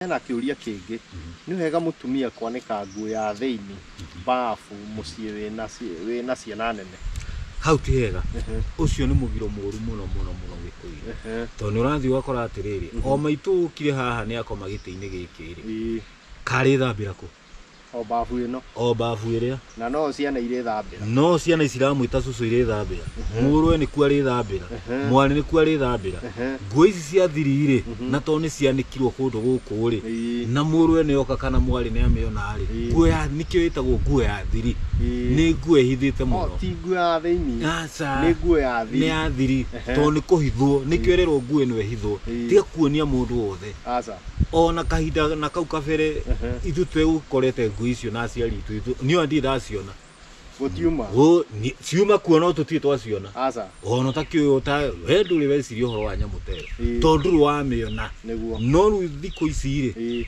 Hena kĩũria kĩngĩ, nĩ wega mũtumia kwanĩka nguo ya thĩinĩ bafu mũciĩ wĩna ciana nene? Hau ti hega. Ũcio nĩ mũgiro mũru mũno mũno mũno Gĩkũyũ, tondũ nĩ ũrathiĩ ũgakora atĩrĩrĩ, o maitũ ũkire haha nĩ akoma gĩtĩ-inĩ gĩkĩ rĩ, karĩthambĩra kũ? O bafu ĩno. O bafu ĩrĩa. Na no ciana irĩthambĩra. No ciana ici iramwĩta cũcũ irĩthambĩra, mũrũwe nĩkuo arĩthambĩra, mwarĩ nĩkuo arĩthambĩra. Nguo ici cia thiri rĩ, na tondũ nĩ cianĩkirwo kũndũ gũkũ rĩ, na mũrũwe nĩ oka kana mwarĩ nĩ amĩona rĩ, nguo ya nĩkĩo ĩtagwo nguo ya thiri. Nĩ nguo ĩhithĩte O mũno. ti nguo ya thĩinĩ. Aca. Nĩ nguo ya Nĩ thiri. ya thiri, tondũ nĩ kũhithwo, nĩkĩo ĩrerwo nguo ĩno ĩhithwo. Tiga kuonia mũndũ wothe. Aca. Ona kahinda na kau kabere ithuĩ twegũkorete nguo icio na aciari itũ, niĩ ona ndirĩ ndaciona. Gũtiuma. Ciuma kuo no tũtirĩ twaciona. Aca. Ona ũtakĩũĩ ũta we ndũrĩ weciria ũhoro wa nyamũ ta ĩyo, tondũ ndũrĩ wamĩona. Nĩguo. No rĩu thikũ ici rĩ,